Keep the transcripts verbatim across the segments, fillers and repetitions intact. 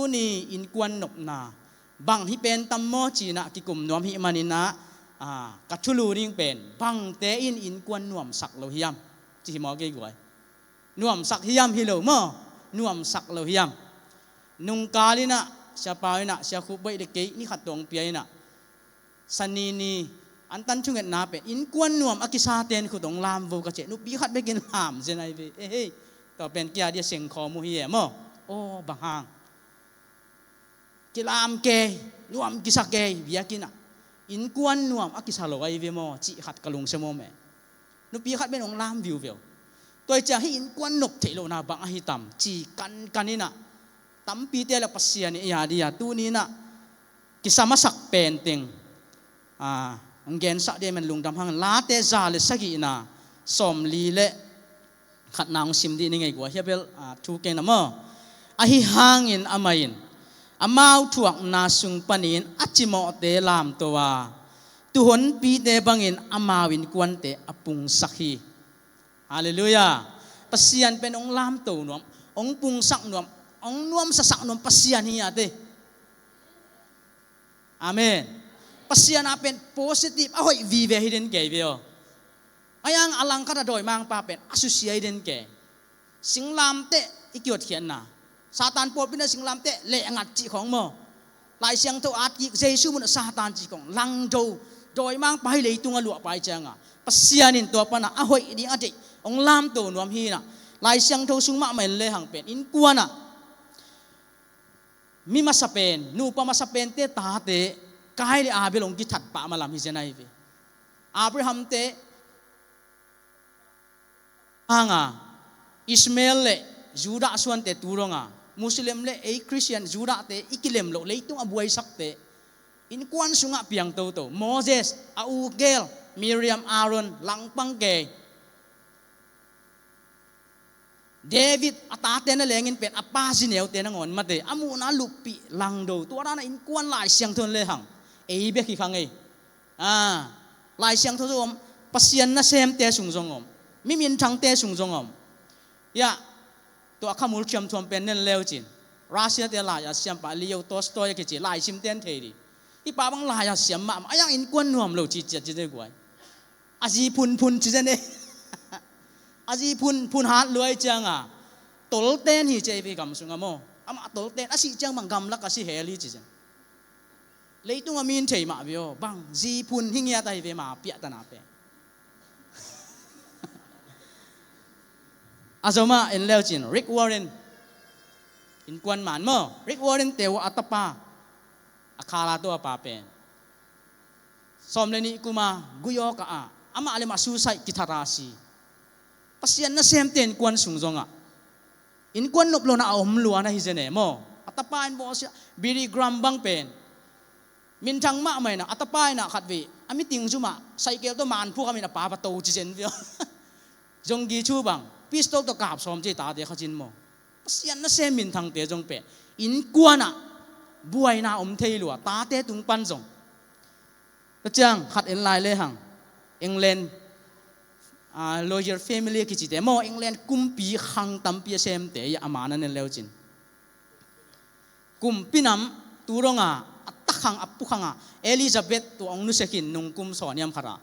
Tuni innkuan nopna bang hi pen tam maw ci-in ah kikum nuam hih manin ah, a, ka thulu ding pen bangte in innkuan nuamsak lo hiam? Ci hi maw kei guai. Nuamsak hiam hi lo maw? Nuamsak lo hiam? Nungkal in ah, Sia Pau in ah, Sia Khup Boih le kei ni khat tawh hong pia in ah, Sani ni, antan thungetna pen innkuan nuam a kisate in khut hong lam vo ka ci a, nupi khat bekin lam zen ahi ve. Eh, hei, tua pen kei a dia sengkhawm uh hi e maw? Aw, bang hang? Kilam kei, nuam kisa kei, biakinn ah. Innkuan nuam a kisa lo ahi ve maw, cih khat ka lungsim om e. Nupi khat pen hong lam viu veu. Tua hi ciang hih innkuan nop theih lohna bang ahi tam, ci kankan in ah, tampite le Pasian in ei a dia tuni in ah kisa masak pen teng, a, hong gensak ding man lungdam hang. Late za le sagihna sawmli le khatna hong sim dih ni ngei kua, hia bel, a, thu kei na maw? Ahi hangin amah in amau thuakna sung panin a cimawhte lamto a, tuuhonpite bangin amau innkuante a pungsak hi. Halleluiah. Pasian pen hong lamto nuam, hong pungsak nuam, hong nuamsasak nuam Pasian hi a te. Amen. Pasian a pen positive a hoih vive hi den kei ve aw. A yang a langkhat a dawimangpa pen a susia hi den kei. Singlamteh i kihotkhiatna, Satan pawlpi na singlamteh lehngat cih khawng maw? Lai Siangtho at kik, Jesu mun ah Satan cih khawng langdo, dawimangpa hi leitung a luahpa hi cianga Pasian in tua pana a hoih ding a deih hong lamto nuam hi in ah, Lai Siangtho sung mahmah in lehang pen innkuan ah mi masa pen, nupa masa pente tate Kain le Abel hong kithat pah malam hi zen ahi ve. Abrahamte hanga Ishmael le Judah suante tu donga, Muslim le ei Christian Judahte i kilem loh leitung a buaisakte innkuan sungah piang toto. Moses a u gel, Miriam, Aaron langpang kei. David a tate na lengin pen a pa zineute nangawn mate a muhna luppih langdo. Tua dana innkuan Lai Siangtho in lehang ei bek hi kha ngei. A, Lai Siangtho zong om, Pasian nasemte sung zong om, mi minthangte sung zong om. Ia, tua Khamul thiamthuam pen nen leucin, Russia-te laiat siampa Leo Tolstoy a kici laisimte an thei dih. Hih pa bang laiat siam mahmah, a yang innkuan nuam lo ci ciat ci dei guai. A zi phunphun ci zen e. A zi phunphun hat luai cianga tolten hi ci ei ve gam sunga maw? Amah tolten a sih ciang bang gamlak a si hel hi ci zen. Leitung a min thei mah ve aw, bang zi phun hi ngiat ahi ve ma piahtana pen. A zomah en leucin Rick Warren, innkuan man maw? Rick Warren te uh a tapa, a khala to a pa pen sawm le nih kuma guyawka a, amah le mah suicide kithata si. Pasian nasemte innkuan sung zongah innkuan nop lona a om luan ahi zen e maw? A tapa in bawsia, Billy Graham bang pen minthang mahmah inah, a tapa inah khatvei a miting zumah saikel tawh manphuak amin a pa va to ci zen via. Zonggi chu bang pistol tawh kap sawm ci tate kha cin maw? Pasian nasem minthangte zong pen innkuanah buaina om thei lua, tate tung pan zong. Tua ciang khat en lai lehang England, ah, lawyer family a kicite maw, England kumpi khang tampi a semte i a man a nen leucin. Kumpi nam tu donga a takhang a pukhanga Elizabeth tua ong nusekin nung kum sawn hiam khata.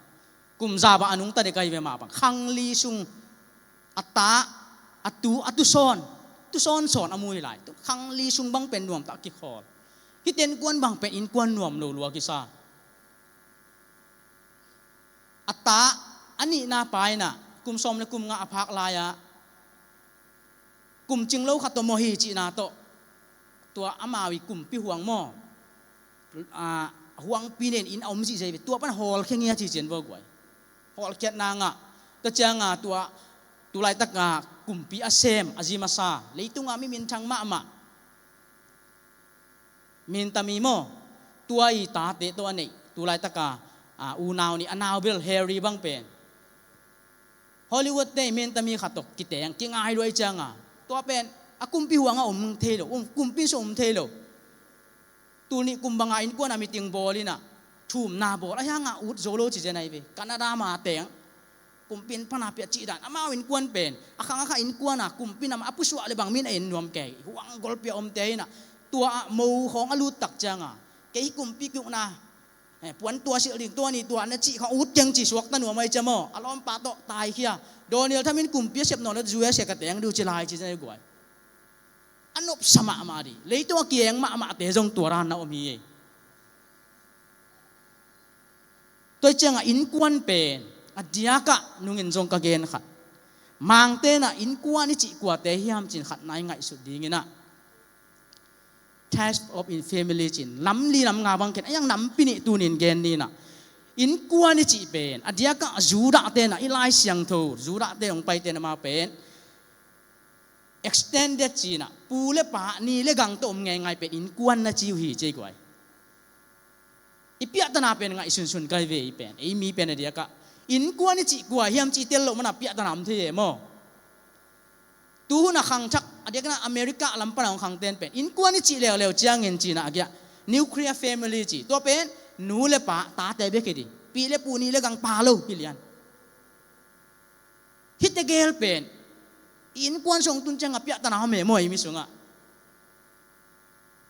Kum zaba a nungta dek ahi ve mah bang. Khang li sung a ta, a tu, a tu sawn. Tu sawn sawn a mu hi lai. Tu khang li sung bang pen nuamtah kikhawl. Hite innkuan bang pen innkuan nuam lo lua kisa. A ta, a nihna pa inah kum sawm le kum nga a phak lai-ah kum cing lo khat tawh mawh hi cihna tawh tua amau i kumpi huang maw? Ah, huangpi nen in a om zihzai ve. Tua pan hawlkhia ngia ci cian vua guai. Hawlkhiatna ngah. Tua cianga tua tulaitaka kumpi a sem a zi masa leitunga mi minthang mahmah Mintami maw? Tua i tate tawh a neih tulaitaka, ah, unau nih a nau bel Harry bang pen Hollywood te i Mintami khat tawh kiteng kingai luai cianga tua pen a kumpi huanga om thei lo, um, kumpi sung om thei lo. Tul nih kum banga innkuana miting bawl inah thumna bawl a hianga ut zo lo ci zen ahi ve. Canada ma teng kumpin pana pia cih dan amau innkuan pen a khang a kha innkuana kumpi nama a pusuah le bang min a en nuam kei huang golpia omte inah Tua ah mo khawng a lut tak cianga, kei hi kumpi kiukna, eh, puan tua silh ding, tua ni tua na cih khawng ut keng ci suakta nuam ai cia maw. A lawmpa tawh taikhia. Donald Trump in kumpi a sep nawn lo, U S A ka teng ding uh ci lai ci zen ai guai. A nopsa mahmah dih. Leitung a kieng mahmahte zong tua dan na om hi ei. Tua hi ciangah innkuan pen a diakah nungin zong ka gen khat. Mangte nah innkuan i cih kuate hiam cin khat nai ngaihsut dinginah types of in family cin lam li lam nga bang ken a iang nampi nih tunin gen ninah. Innkuan i cih pen a diakah Judah tenah i Lai Siangtho, Judah te hong paite na mau pen extended cinah pu le pa ni le gang tawh om ngeingai pen innkuan na ci uh hi ci ei guai. I piahtana pen ngaihsunsun kai ve i pen, ei mi pen a diakah innkuan i cih kua hiam cih tel loh mana piahtana om thei e maw? Tuhuna khangthak a diakna America lam pana hong khangten pen innkuan i cih leuleu ciangin cinah a giah nuclear family ci. Tua pen nu le pa tate bek hi ding, pi le pu ni le gang pa lo hi lian. Hite gel pen i innkuan song tun ciangah piahtana om e maw ei mi sungah?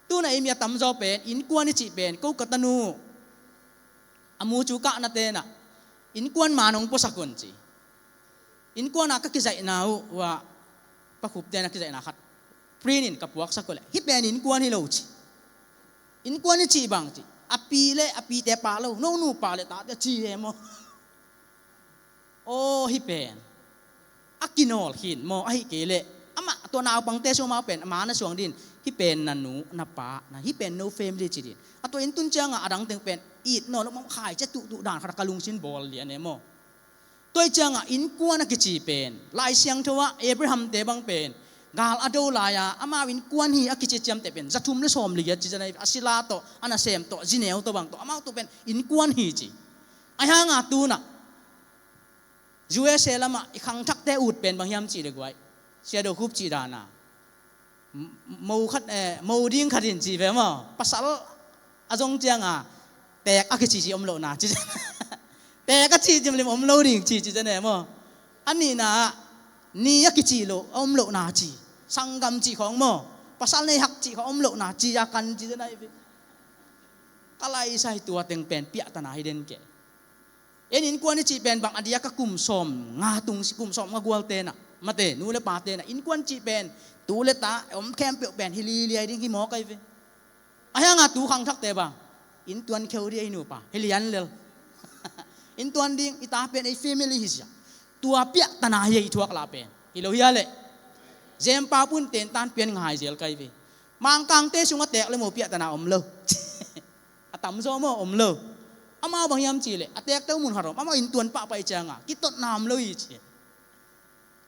Tuna ei mi a tamzaw pen innkuan i cih pen ko ka tanu a mu cu kahna tenah innkuan man hong puasak un ci. Innkuan ah ka kizaihna uh ua pakhup tenah kizaihna khat print in ka puaksak uh leh hih pen innkuan hi lo ci. Innkuan i cih bang ci a pi le a pite pa lo, no nu pa le tate ci e maw? Aw hih pen a kinawl khin maw? Ahi kei leh amah tua naupangte sung amau pen a man a suang din, hih pen na nu na pa na, hih pen no family ci din. A tua in tun ciangah a dangteng pen it nawn lo mah khai cia tuhtuh dan khat a ka lungsin bawl lian e maw? Tua hi ciangah innkuan a kici pen Lai Siangtho ah Abraham te bang pen gal a do lai-a amau innkuan hi a kici ciamteh pen za thum le sawm le giat ci zen ai, a sila tawh a nasem tawh zineu tawh bang tawh amau tawh pen innkuan hi ci. Ahi hanga tunah U S A lamah i khangthakte ut pen bang hiam cih le guai, Sia Do Khup cih dana mo khat, eh, mo ding khat in ci ve maw? Pasal a zong cianga teek a kici ci om lohna ci. Teek a ci cim lim om lo ding ci ci zene maw? A nihna ah ni a kici lo a om lohna ci. Sanggam cih khawng maw? Pasal nei hak cih khawng om lohna ci a kan ci zene ai ve. Ka laisai tua teng pen piahtana hi den kei. En innkuan i cih pen bang a diakah kum sawm nga tung si, kum sawm nga gual tenah mate nu le pa tenah innkuan cih pen tu le ta om khempeuh pen hi liliai ding hi mawk ai ve. Ahi hanga tu khangthakte bang inntuan kheu dih ei nupa hi lian lel. Inntuan ding i ta pen ei family hi sia. Tua piahtana hi ei thuak lah pen hi lo hia leh? Zempa pun tentan pian ngai zel kai ve. Mangkangte sungah teek le mo piahtana om lo. A tamzaw maw om lo. Amau bang hiam cih leh a teekte uh mun khat om amau inntuan pahpah i cianga kitotna om lo hi ci.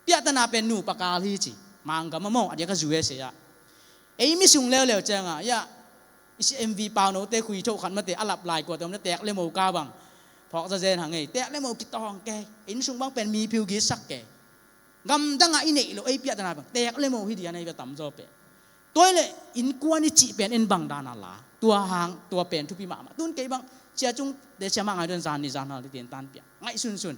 Piahtana pen nupa kal hi ci. Manggam a maw a diakah U S A ah. Ei mi sung leuleu cianga ia i si M V pau note khui thoh khat mate a lap lai kuate om na teek le mo ka bang phawk zazen hang ei, teek le mo kitawng kei, inn sung bang pen mi phiu gitsak kei. Gamdangah i neih loh ei piahtana bang teek le mo hi dian ahi ve tamzaw pen. Tua hi leh innkuan i cih pen en bang dana la, tua hang tua pen thupi mahmah. Tun kei bang cia cung te cia mah ngai don zan ni zan hal ni tentan piah ngaihsunsun.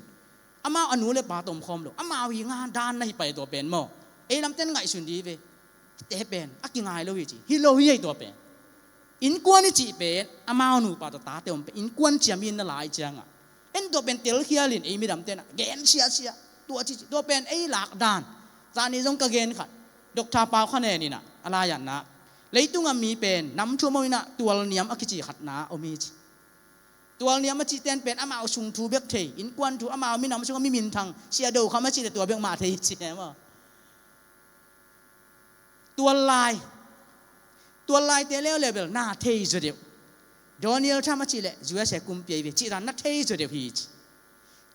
Amau a nu le pa tom khawm lo amau hi nga dan na hi pai tua pen maw? Ei lamten ngaihsun di ve. Te pen a kingai lo hi ci hi lo hi ei tua pen. Innkuan i cih pen amau nupa tawh tate om pen innkuan ciamin na lai ciangah en tua pen telkhialin ei midam tenah gen siasia tua cici tua pen ei lakdan. Zani zong ka gen khat Doctor Pau Kha Nen inah a laiatna leitungah mi pen nam thu amau inah tualniam a kici khatna om hi ci. Tualniam a cihten pen amau sung thu bek thei innkuan thu amau minam sungah mi minthang sia do kham a cih le tua bek mah thei hi ci e maw? Tuallai. Tuallaite leuleu bel na thei zaw deuh. Donald Trump a cih leh U S A kumpi ahi ve cih dan na thei zaw deuh hi ci.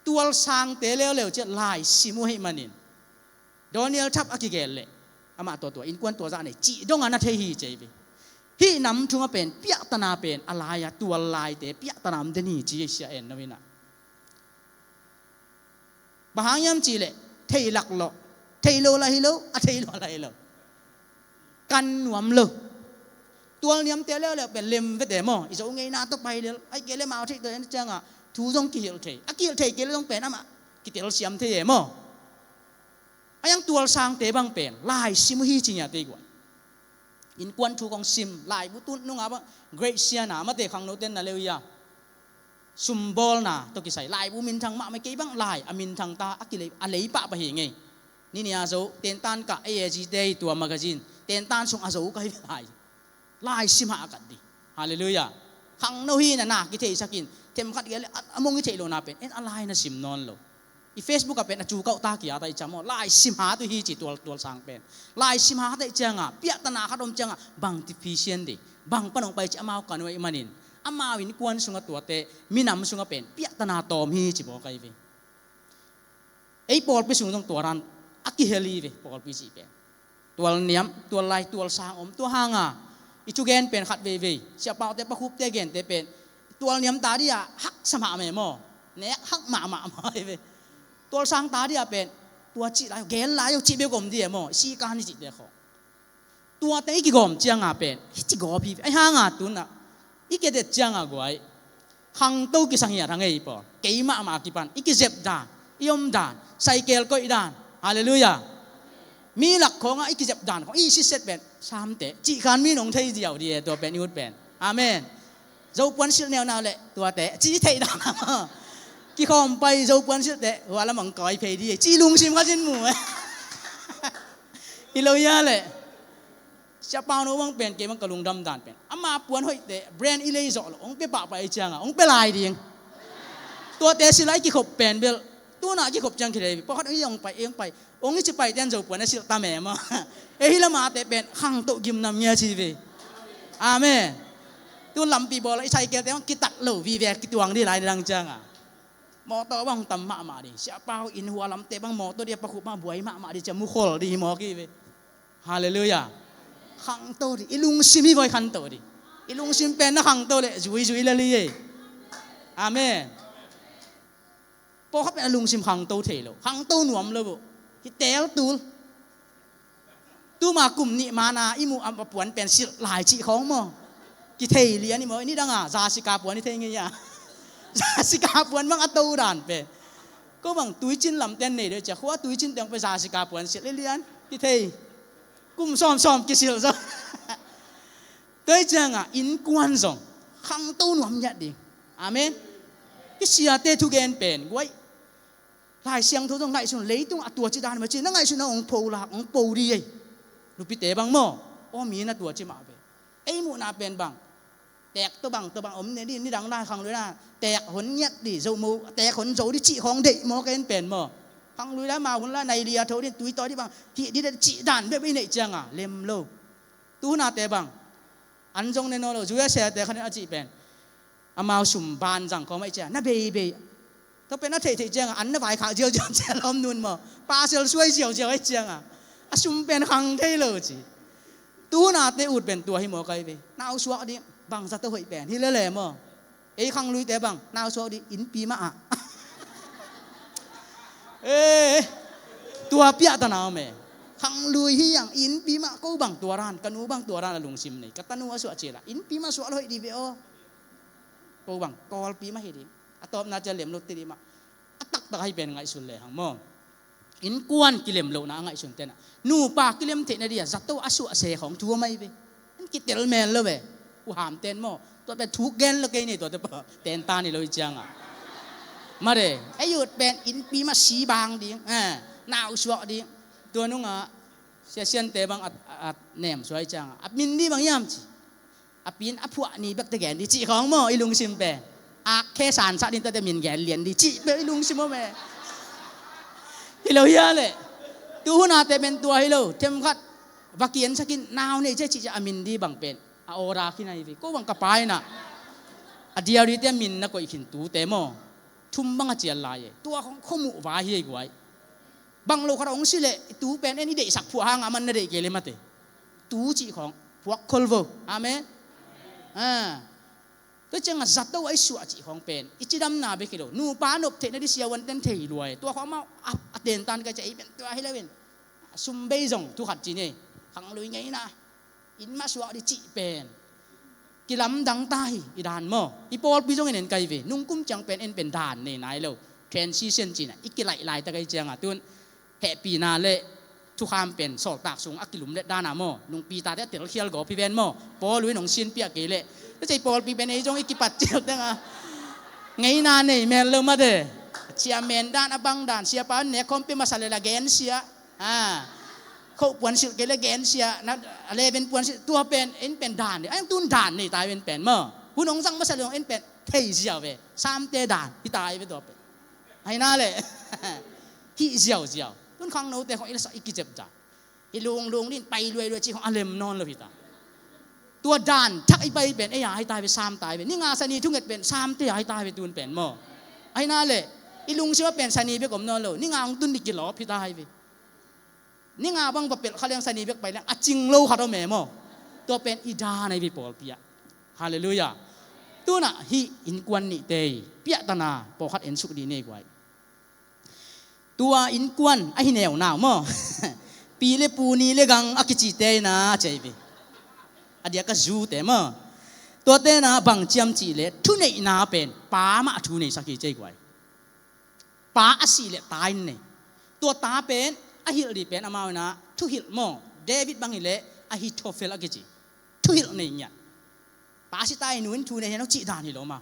Tualsangte leuleu ciah lai sim uh ahih manin Donald Trump a kigel leh amah tuatua innkuan tuazah nei cih dongah na thei hi ci ahi ve. Hih nam thungah pen piahtana pen a lai-a tuallaite piahtana om den hi ci ahi sia en no inah. Bang hang hiam cih leh thei laklawh, thei lo lah hi lo, a thei lo lah hi lo. Kan nuam lo. Tualniamte leuleu pen lem vete maw? I zo ngeina tawh pai lel. Ai kei le mau theih tawh en ciangah thu zong kihilh thei. A kihilh thei kei le zong pen amah kitelsiam thei e maw? A iang tualsangte bang pen lai sim uh hi ci ngiate guai. Innkuan thu kong sim, laibu tun nunga bang, Grace Siana, mate khangno ten na leu ia. Sumbawlna tawh kisai, laibu minthang mahmah kei bang lai, a minthang ta, a kilei, a lei pahpah hi ngei. Ninia zo, tentan kah, A A G te tua magazine, tentan sung a zo ka hi lai. Lai sim hah a kat di. Halleluiah. Khangno hi na na kitheisakin, themkhat gel, a, a mong i theih lo na pen, en a lai na sim nawn lo. I Facebook ah pen a cu kauh ta kia ta i ciang maw, lai sim hat uh hi ci tual, tual sang pen. Lai sim hat a i cianga, piahtana khat om cianga, bang ti phisian di. Bang pan hong pai ci amau ka nuai manin. Amau innkuan sunga tuate, minam sunga pen, piahtana tawm hi ci bawl kai ve. Ei pawlpi sung zong tua dan a kihel hi ve, pawlpi cih pen. Tual niam, tual lai, tual sang om, tua hanga. I thugen pen khat veivei. Siapaute, pakhupte gente pen. Tual niam ta dia, haksa mahmah maw. Nek hak mahmah maw hi ve. Tual sang ta dia pen. Tua cih lai, gen lai, cih bek om dia maw. Si kan hi cih te khawng. Tua teng i kigawm cianga pen. Hi ci gawp hi ve. Ai hanga tuna. I kiatet cianga guai. Khangto kisang hiat hang ei pawl. Kei mahmah kipan. I kizep dan. I om dan. Saikel koih dan. Halleluiah. Mi lak khawngah i kizep dan khawng. I siset pen. Samte. Cih khan mi nong thei ziau di e tua pen i ut pen. Amen. Zopuan silh neunau le. Tuate. Cih thei dan. Kikhawm pai zopuan silhte. Hua lamang kawi phei di e. Cih lungsim kha cin mu e. Hi lo ia le. Siapau no bang pen kei bang ka lungdam dan pen. Ama puan hoihte, brand i lei zawh lo, hong pia pahpah i cianga, hong pia lai ding. Tuate silai kikhop pen bel, tuna kikhop ciang khilei, pawkhat hong i hong pai, hong pai, hong i ci pai ten zo puan a silh tam e maw. E hi lamate pen, khangto gimnam ngia ci ve. Amen. Tu lampi bawl, i saikel te bang kitat lo, vive kituang di lai dang cianga. Mawtaw bang tam mahmah di, siapau in hua lamte bang mawtaw di a pakhup mah buai mahmah di, cia mukhol di hi mawk hi ve. Halleluiah. Khangto di, i lungsim hi voi khangto di. I lungsim pen na khangto le, zui zui le li e. Amen. Pawkhat pen a lungsim khangto thei lo. Khangto nuam lo bo. Hi tel tul. Tuma kum nih mana i muh a puan pen silh lai cih khawng maw. Kithei lian i maw, i nidanga, zasika puan i thei ngei a. Zasika puan bang a to dan pen. Ko bang tuicin lamten nei deuh cia, khua tuicin teng pe zasika puan silh lian, kithei. Kum sawmsawm kisilh zo. Tua hi cianga, innkuan zong. Khangto nuam ngiat ding. Amen. I siate thugen pen, guai. Lai Siangtho zong ngaihsun leitung a tua ci dan mah ci, na ngaihsun a hong pho lak, hong pho di ei. Nupite bang maw, aw mi na tua ci mah ve. Ei muhna pen bang. Teek tawh bang, tawh bang om ne di, nidang lai khanglui na, teek hon ngiat di, zo mo, teek hon zo di cih khawng deih maw ken pen maw. Khanglui lai ma hun lai nai lia tho di, tui tawi di bang, hih di de cih dan bep i neih cianga, lem lo. Tunate bang, an zong ne naw lo, U S A te khanin a cih pen. Amau sum ban zang khawng mah i cia, na beibei. Tua pen a theihtheih cianga, an na vaikhak ziauziau cia lawm nun maw. Pasal suai ziauziau ai cianga. A sum pen khang thei lo ci. Tunate ut pen tua hi maw kai ve. Nau suak ding, bang zato hoih pen. Hi lele maw. Ei khangluite bang, nau suak ding, innpi mah ah. Eh, tua piahtana om e. Khanglui hi ang, innpi mah ko bang tua ran, ka nu bang tua ran a lungsim nei. Ka tanu a suah cila, innpi mah suak lo hoih di ve aw. Ko bang, Kawlpi mah hi ding. A tawpna cia lem lo ti ding mah. A taktak ahi pen ngaihsun le hang maw. Innkuan kilem lohna a ngaihsun tena. Nupa kilem theihna dia, zato a suah se khawng thu a mai ve. An kitel men lo ve. U ham ten maw. Tua pen thuk gen lo kei nei tua te pa. Ten ta ni lo i cianga. Mare, ei ut pen innpi mah si bang ding. Eh, nau suak ding. Tua nunga, sia siante bang at, at nem suai cianga. A min di bang hiam ci. A pin a phuah ni bek te gen di cih khawng maw i lungsim pen. Ak khe sansak din tate min gen lian di cih bek i lungsim maw me. Hi lo hia le. Tu hunate pen tua hi lo. Themkhat. Va kiansakin nau nei cia cih cia a min di bang pen. A aw rak hi nai ve. Ko bang ka pa ina. A diary te a min na koih khin tute maw. Thum bang a cial lai e. Tua khawng khuamuh vai hi ei guai. Bang lo khat a hong si leh, tu pen en i deihsak phuah hanga man na deih kei le mate. Tu cih khawng, phuak khol vo. Amen. Ah. Tua cianga zato a i suah cih khawng pen, i cidamna bek hi lo. Nupa nop theihna di siavuan ten thei lua e. Tua khawng amau, a, a tentan ka cia i pen tua hi lo in. A sum bei zong, thu khat ci ne. Khanglui ngeina. Inn mah suak di cih pen. Kilamdang ta hi, i dan maw. I pawlpi zong in en kai ve. Nungkum ciang pen en pen dan nei nai lo. Transition cina, i kilaih lai ta kai cianga. Tun, hehpihna le, thukham pen sawltak sung a kilumlet dan a maw, nungpi tate a telkhial gawp hi ven maw, Paul in hong sinpiah kei leh. Tua ciang pawlpi pen ei zong i kipat ciang teng a ngeina nei mel lo mate. Chairman dan a bang dan, siapa nek khawm pia masa leh la gensia. A, khoh puansilh kei leh gensia, na, eleven puansilh, tua pen, en pen dan hi. A, en tun dan nei tai ven pen maw. Hun hong zang masa leh hong en pen thei ziau ve. Samte dan hi tai ve tua pen. Ahi na leh hih ziauziau. Tun khangnote khong i lasak i kizep ta. I lunglung din pai luailuai cih khong a lem nawn lo hi ta. Tua dan thak i pai pen ei a hi tai ve, sam tai ve. Ni nga sani thunget pen samte a hi tai ve tun pen maw. Ahi na leh i lungsim a pen sani bek om nawn lo. Ni nga hong tun ni kilawp hi tai ve. Ni nga bang va pelh kha leng sani bek pai leng a cing lo khat om e maw. Tua pen i dan ahi ve pawlpi ah. Halleluiah. Tun ah hih innkuan nihte i piahtana pawlkhat ensuk dih ni ei guai. Tua innkuan ahi neunau maw. Pi le pu, ni le gang a kicite in a ci ei ve. A diak a zute maw. Tuate in a bang ciam cih leh thuneihna pen pa mah thu neisak hi ci ei guai. Pa a sih leh ta in nei. Tua ta pen a hilh dih pen amau in a thuhilh maw. David bang hi leh Ahithophel a kici. Thuhilh nei ngiat. Pa si ta in nu in thu nei hi lo cih dan hi lo maw.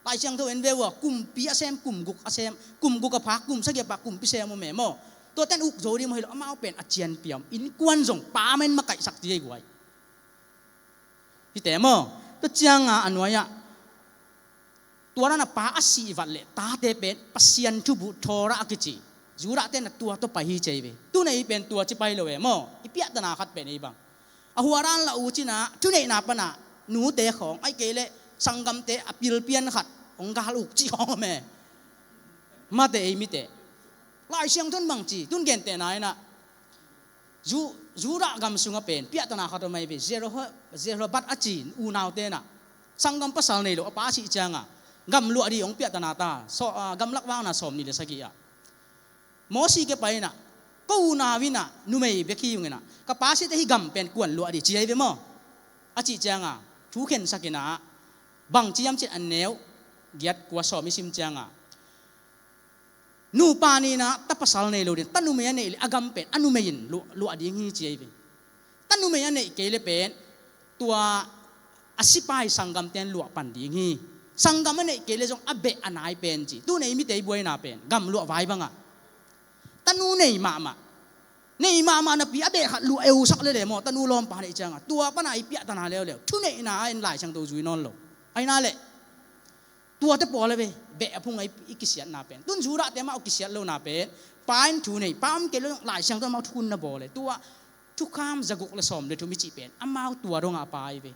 Lai Siangtho en ve ua, kumpi a sem, kum guk a sem, kum guk a phak, kum sagih a phak, kumpi sem om e maw. Tuate in uk zo ding maw hi lo, amau pen a cianpih om. Innkuan zong pa mah in makaihsak ci ei guai. Hite maw. Tua ciang a a nuai ah tua dan a pa a sih vat leh tate pen Pasian thubuh Torah a kici. Judahte in a tua tawh pai hi ci ei ve. Tun ei pen tua ci pai lo e maw. I piahtana khat pen ei bang. A hua dan la u cin a thuneihna pan a nute khawng, ahih kei leh sanggamte a pilpian khat hong gal uk cih khawng om e. Mate ei mite. Lai Siangtho in bang ci, tun gentehna in a Ju-, Judah gam sungah pen piahtana khat om ahi ve. Jeroha-, Jerobat a ci unaute in a sanggam pasal nei lo a pa a sih ciang a gam luah dih hong piahtana ta. So, a, Gamlak Vakna sawmnih le sagih ah Mosi kiang pai in a, ko unau in a numei bek hi ung in a, ka pa sih teh hih gam pen kuan luah dih ci ahi ve maw. A cih ciang a thu khensak in a, bang ci hiam cih leh a neu giat, kua, sawm i sim ciang a, nupa nih in a ta pasal nei lo ding, ta numei a neih leh a gam pen a numei in luah, luah ding hi ci ahi ve. Ta numei a neih kei leh pen tua a sipai sanggamte in luah pan ding hi. Sanggam a neih kei leh zong a beh a nai pen ci. Tun ei mite i buaina pen gam luah vai bang a, tanu nei mahmah, nei mahmah napi a beh khat luah eusak lel e maw, tanu lawmpa neih ciang a. Tua pan a i piahtana leuleu thuneihna in Lai Siangtho zui nawn lo. Ahi na leh tuate pawl a ve, beh a phung a i, i kisiatna pen. Tun Judahte amau kisiat lohna pen, pa in thu nei, pa om kei leh Lai Siangtho in amau thukhun na bawl e. Tua thukham zaguk le sawm le thum i cih pen amau tua dong a pai ve.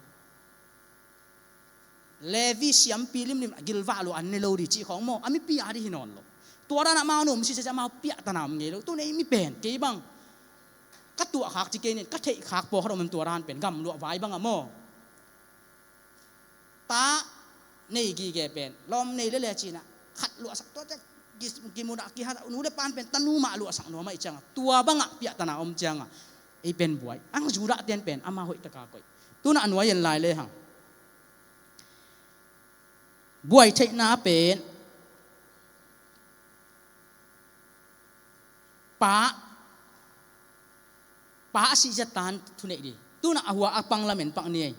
Levi siampi limlim a gilvah lo an ne lo dih cih khawng maw, a mipi a dih hi nawn lo. Tua dan a amau na om sitset ciang amau piahtana om ngei lo. Tun ei mi pen kei bang ka tuahkhak ci kei ning, ka theihkhak pawlkhat om in tua dan pen gam luah vai bang a maw. Ta nei gige pen lawm nei lele cin a khat luahsak, tua ciang ki-, kimudah kihat a nu le pa in pen tanu mah luahsak nuam ahih ciang a tua bang ah piahtana om ciang a ei pen buai. Ang Judahte in pen amau hoih tak a koih. Tun a nuai en lai lehang buai theihna pen pa, pa a sih ciang ta in thuneih dih. Tun a hua a pang lamen pak ni ei.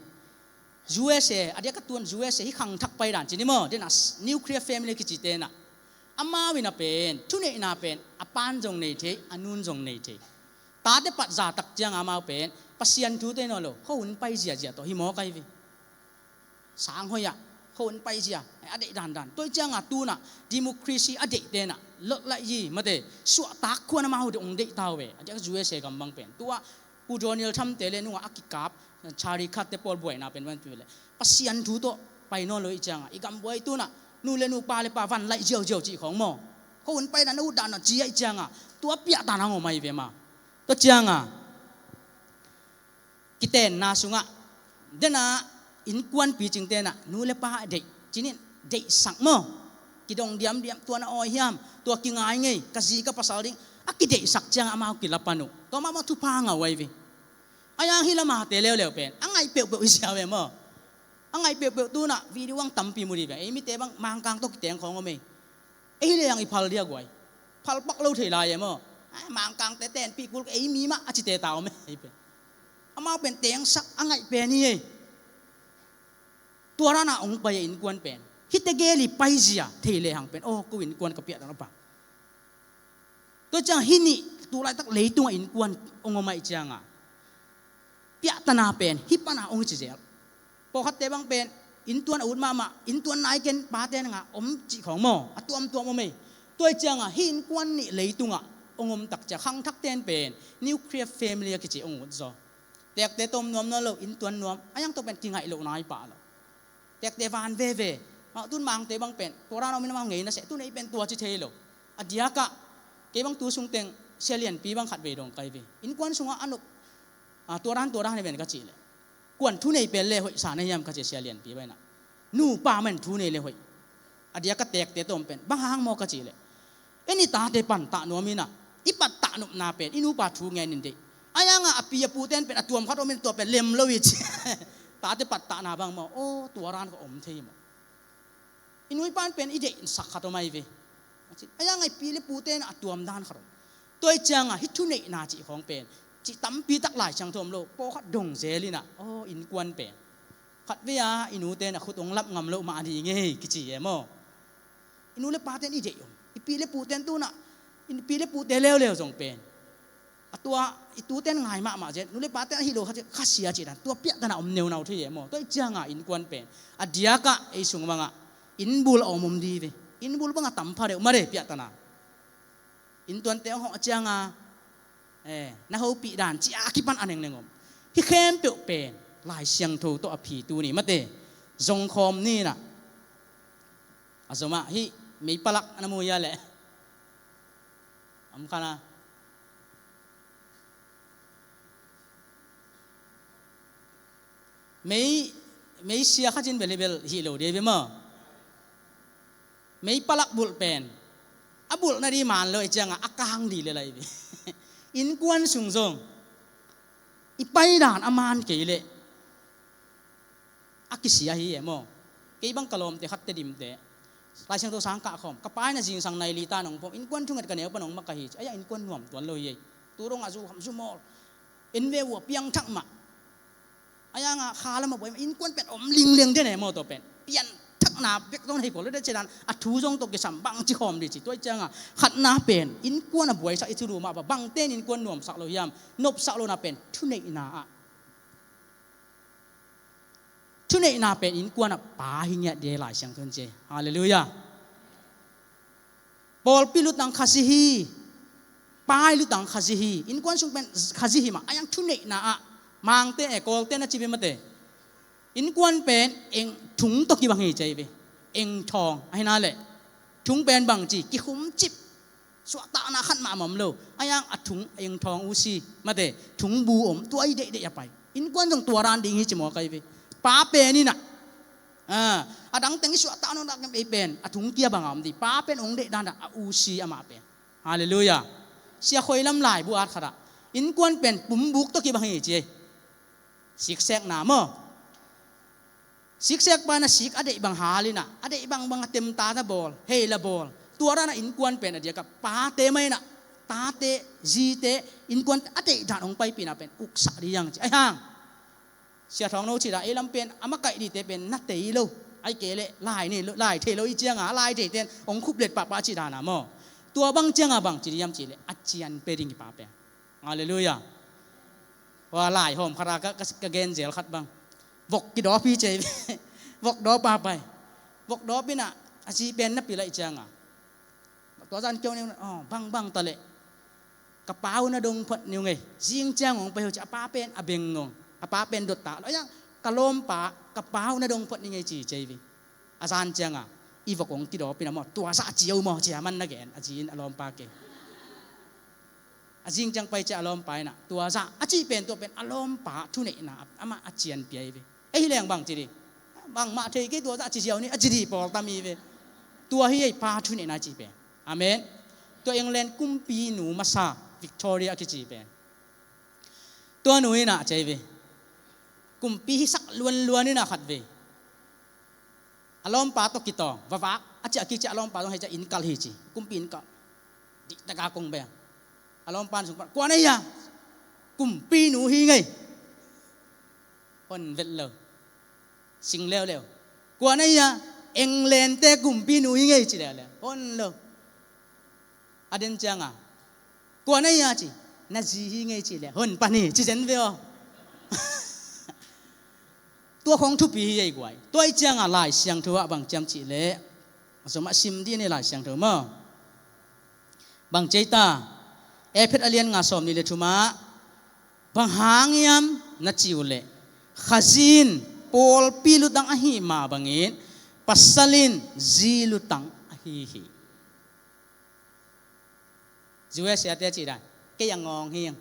U S A, a diak a tuan U S A hih khangthak pai dan ci ni maw, den a s-, nuclear family kicite in a, amau in a pen thuneihna pen a pa in zong nei thei, a nu in zong nei thei. Tate pat za tak ciang a amau pen Pasian thute nawn lo, khuahun pai ziazia tawh hi mawk ahi ve. Sang hoih ah khuahun paizia a deih dandan. Tua ciang a tun a democracy a deihte in a lot laih hi mate, suahtak khuan amau deih hong deih ta uh ve. A diak U S A gam bang pen tua Pu Donald Trump te le nungah a kikap Charlie Kirk te pawl buaina pen van pi le Pasian thu tawh pai nawn lo ih ciang a i gam buai tun a nu le nu, pa le pa van laih ziauziau cih khawng maw, khuahun pai dan a ut dan a ci a ih ciang a tua piahtan a ngawm ahi ve maw. Tua ciang a kitenna sungah, den a innkuan picingte in a nu le pa a deih, cinin deihsak maw, kidong diamdiam, tua na awi hiam, tua kingai ngei, ka zi ka pasal ding, a kideihsak ciang a amau kila pan uh. Tua mahmah thupha ngah uh ahi ve. A yang hi lamate leuleu pen a ngaih peuhpeuh hi sia ve maw. A ngaih peuhpeuh tun a video ang tampi mu dih ve. Ei mite bang Mangkang tawh kiteng khawng om ei. Ei le ang i phal dia guai. Phal pak lo thei lai e maw. Mangkangte tenpih kul, ei mi mah a cite ta om e, ei pen. Amau pen tengsak a ngaih pen hi ei. Tua dana ong pai a innkuan pen hihte gel i paizia thei lehang pen, aw, ko innkuan ka piahtana pah. Tua ciang hih nih tulaitak leitungah innkuan ong om ahih cianga piahtana pen hih pana ong hi ci zel. Pawlkhatte bang pen inntuan a ut mahmah, inntuan nai ken pate nanga om cih khawng maw, a tuamtuam om ei. Tua ahih cianga hih innkuan nih leitungah ong om tak ciang khangthakten pen nuclear family a kici ong ut zaw. Tekte tawm nuam nuam lo, inntuan nuam, a yang tawh pen kingaih loh nai pah lo. Tekte van veve. Mah tun Mangte bang pen tua dan om in amau ngei na seh, tun ei pen tua ci thei lo. A diakah kei bang tu sungteng Sia Lianpi bang khat vei dong kai ve. Innkuan sungah a nop, a, tua dan tua dan hi ven ka cih leh, kuan thu nei pen le hoih sa na hiam ka ci Sia Lianpi bang inah. Nupa man thu nei le hoih. A diakah tekte tawm pen bang hang maw ka cih leh, en i tate pan tah nuam inah, i pat tah nopna pen i nupa thu ngen in deih. A yanga a pi a puten pen a tuam khat om in tua pen lem lo i ci. Tate pat tahna bang maw, aw, tua dan ka om thei maw. I nu i pan pen i deihsak khat om ai ve. A yanga i pi le puten a tuam dan khat om. Tua i cianga hih thuneihna cih khawng pen cih tampi tak Lai Siangtho om lo, pawlkhat dong zel inah, aw, innkuan pen khat vei a i nuten a khut ong lap ngam loh mah a ding ei kici e maw. I nu le paten i deih om, i pi le puten tunah, i pi le pute leuleu zong pen a tua i tuten ngai mahmah zen, nu le paten ahi lo kha sia cih dan, tua piahtana om neunau thei e maw. Tua i cianga innkuan pen a diakah ei sung bangah innbul a om om di ve. Innbul bangah tampha deuh mah de piahtana. Inntuante hong hawh cianga, eh, na hopih dan cia kipan a nengneng om. Hih khempeuh pen Lai Siangtho tawh a phi tuni mate. Zongkhawm ninah a zomah hih meipalak na mu ia leh, am khana mei, mei sia khatin bel hi bel hih lo dei ve maw. Meipalak bulh pen a bulh na di man lo i cianga a kang di le lai ve. Innkuan sung zong i paidan a man kei leh a kisia hi e maw. Kei bang ka lawmte khatte dimte Lai Siangtho sang kah khawm, ka pa in a zingsang nai li ta nong pom, innkuan thunget ka neu pan nong mak ahi ci. Ai-ah innkuan nuam tuan lo hi ei. Tu dongah zu kham zu mawl, en ve uh a piangthak mah. A yanga kha lam a buai mah, innkuan pen om lingleng den e maw, tua pen pianthakna bek tawh na hi kua lo de ci dan, a thu zong tawh kisam bang ci khawm di ci. Tua i cianga khatna pen innkuan a buaisak i ci lu mah bang, bangte in innkuan nuamsak lo hiam? Nopsak lohna pen thuneihna ah, thuneihna pen innkuan ah pa hi ngiat di e, Lai Siangtho in ci. Halleluiah. Pawlpi lutang khasi hi. Pa i lutang khasi hi. Innkuan sung pen khasi hi mah. A yang thuneihna ah Mangte e, Kawlte na ci ve mate. Innkuan pen eng thung tawh kibang hi ci ve. Eng thawng ahi na leh thung pen bang ci, kikhum cip. Suahtahna khat mah a om lo. A yang a thung eng thawng usi mate, thung bu om, tua i deihdeih a pai. Innkuan zong tua dan ding hi ci maw kai ve. Pa pen inah, a, a dang teng i suahtah nong dak ei pen a thung kia banga om di. Pa pen ong deih danah a usi amah pen. Halleluiah. Sia Khoi Lam laibu at khatah innkuan pen pumbuk tawh kibang hi ci ei. Siksekna maw. Siksek pa in a sik a deih bang hal inah, a deih bangbang a temta ta bawl, hei la bawl. Tua danah innkuan pen a diakah pate mah inah, tate, zite, innkuan a deih dan hong paipihna pen uksak di hiang ci. Ahi hang Sia Thawng No cih dan, ei lam pen a makaih dite pen na tei lo, ai kei leh lai nei lo, lai thei lo i cianga, a lai theite in hong khuplet pahpah cih dana maw. Tua bang cianga bang ci di hiam cih leh a cian pe ding hi pa pen. Halleluiah. Hua lai hawm khata ka, ka, ka gen zel khat bang. Vok kidawp hi ci ei ve. Vok dawp a pai. Vok dawp inah a zi pen na pil ahih cianga, tua zan keu ni, aw, bangbang ta leh ka pa uh na dong phot ni ung ei. Zing ciang hong pai uh ci, a pa pen a beng ung. A pa pen dot ta lo. A yang ka lawmpa, ka pa uh na dong phot ni ung ei ci ci ei ve. A zan cianga i vok hong kidawp inah maw, tua zah a ci uh maw, ci a man na gen, a zi in a lawmpa kei. A zing ciang pai ciah a lawmpa inah tua zah a cih pen, tua pen a lawmpa thuneihna amah a cianpih ahi ve. Ei hi leng bang ci di? Bangmah thei kei, tua zah a ci ziau ni, a ci di pawl tam hi ve. Tua hi ei pa thuneihna cih pen. Amen. Tua England kumpinu masa Victoria a kici pen, tua nu inah ci ei ve, kumpi hisak luanluan inah khat vei a lawmpa tawh kitawng, vavak a ciah kik ciah a lawmpa zong hei ciah inn kalh hi ci. Kumpi inn kalh. Dihtaka kong beng. A lawmpan sung pan, "Kua na hi a?" "Kumpinu hi ngei." Hon vet lo. Sing leuleu. "Kua na hi a?" "England te kumpinu hi ngei," ci leuleu. Hon lo. A den cianga, "Kua na hi a?" ci. "Na zi hi ngei," ci le, "Hon pan hi," ci zen ve aw. Tua khong thupi hi ei guai. Tua i cianga Lai Siangtho ah bang ciam cih leh, a zom ah sim dih ni Lai Siangtho maw. Bang ci ei ta, Efesa a lian nga sawm nih le thum ah, "Bang hang hiam na cih uh leh, Kha zi in pawlpi lutang ahih mah bangin, pasal in zi lutang ahi hi." Zi a siate cih dan, "Kei a ngawng hi ing,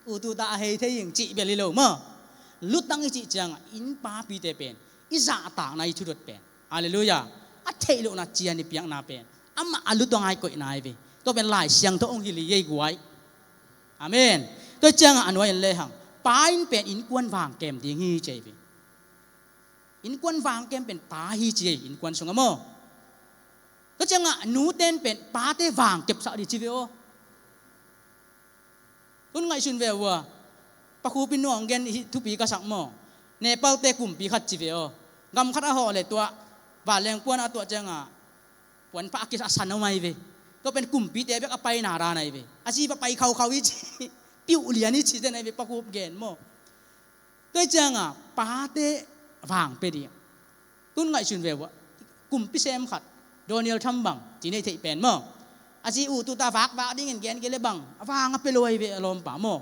u tuta a hei thei ing," cih bel hi lo maw. Lutang i cih cianga inn papite pen i zahtakna, i thudot pen, halleluiah, a theih lohna cian i piakna pen, amah a lutang a i koihna hi ve. Tua pen Lai Siangtho hong hilh hi ei guai. Amen. Tua cianga a nuai in lehang, pa in pen innkuan vang kem ding hi ci ei ve. Innkuan vang kem pen pa hi ci ei, innkuan sungah maw. Tua cianga nute in pen pate vang kepsak dih ci ve aw. Tun ngaihsun ve uh a, Pa Khup in nuang gen hi, thupi ka sak maw. Nepalte kumpi khat ci ve aw. Gam khat a hawh le tua vanleng puan a tuah cianga puan pah a kisa a san om ahi ve. Tua pen kumpite bek a paina dan ahi ve. A zi va pai khaukhau hi ci. Piuh lian hi ci den ahi ve, Pa Khup gen maw. Tua hi cianga pate vang pia ding. Tun ngaihsun ve uh a, kumpi sem khat, Donald Trump bang ci nei theih pen maw. A zi u tuta vakvak dingin gen kei le bang, a vang a pia lo ahi ve a lawmpa maw.